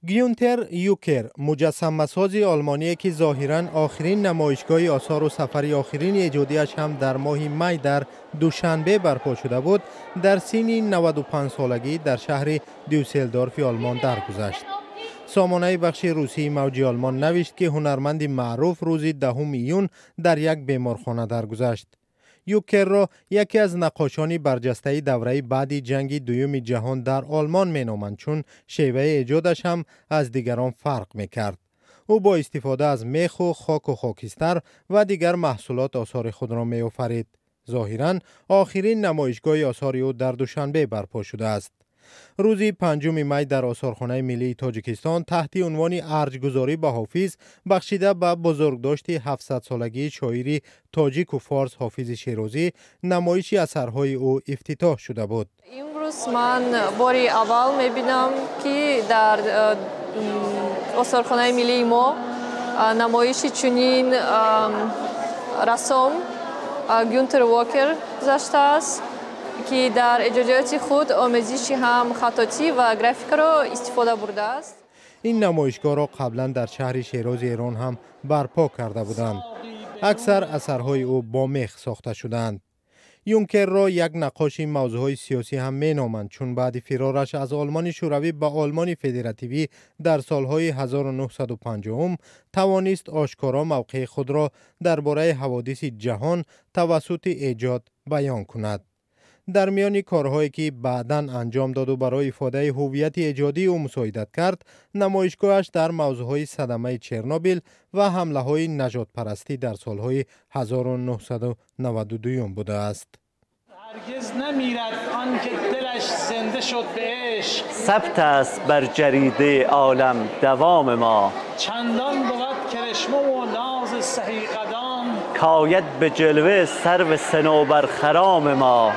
Гюнтер Юкер, муҷассамасози олмоние, ки зоҳиран охирин намоишгоҳи осору сафари охирини эҷодиаш ҳам дар моҳи май дар Душанбе барпо шуда буд, дар синни 95-солагӣ дар шаҳри Дюсселдорфи Олмон даргузашт. Сомонаи бахши русии Мавҷи Олмон навишт, ки ҳунарманди маъруф рӯзи 10 июн дар як беморхона даргузашт. Юкерро яке аз наққошони барҷастаи давраи баъди ҷанги дуюми ҷаҳон дар Олмон меноманд, чун шеваи эҷодаш ҳам аз дигарон фарқ мекард. Ӯ бо истифода аз меху хоку хокистар ва дигар маҳсулот осори худро меофарид. Зоҳиран, охирин намоишгоҳи осори ӯ дар Душанбе барпо шудааст. Рӯзи 5 май дар Осорхонаи миллии Тоҷикистон таҳти унвони «Арҷгузорӣ ба Ҳофиз», бахшида ба бузургдошти 700-солагии шоири тоҷику форс Ҳофизи Шерозӣ, намоиши асарҳои ӯ ифтитоҳ шуда буд. Имрӯз ман бори аввал мебинам, ки дар Осорхонаи миллии мо намоиши чунин рассом Гюнтер Вокер гузаштааст, ки дар эҷодиёти худ омезиши ҳам хаттотӣ ва графикаро истифода бурдааст. Ин намоишгоҳро қаблан дар шаҳри Шерози Эрон ҳам барпо карда буданд. Аксар асарҳои ӯ бо мех сохта шудаанд. Юнкерро як наққоши мавзӯъҳои сиёсӣ ҳам меноманд, чун баъди фирораш аз Олмони Шӯравӣ ба Олмони Федеративӣ дар солҳои 1950 тавонист ошкоро мавқеи худро дар бораи ҳаводиси ҷаҳон тавассути эҷод баён кунад. Дар миёни корҳое, ки баъдан анҷом доду барои ифодаи ҳуввияти эҷодии ӯ мусоидат кард, намоишгоҳаш дар мавзӯъҳои садамаи Чернобил ва ҳамлаҳои нажодпарастӣ дар солҳои 1992 будааст. هرگز نمیرد آن که دلش زنده شد به عشق. ثبت است بر جریده عالم دوام ما. چندان بود کرشمه و ناز سهی قدان کاید به جلوه سرو صنوبر خرام ما.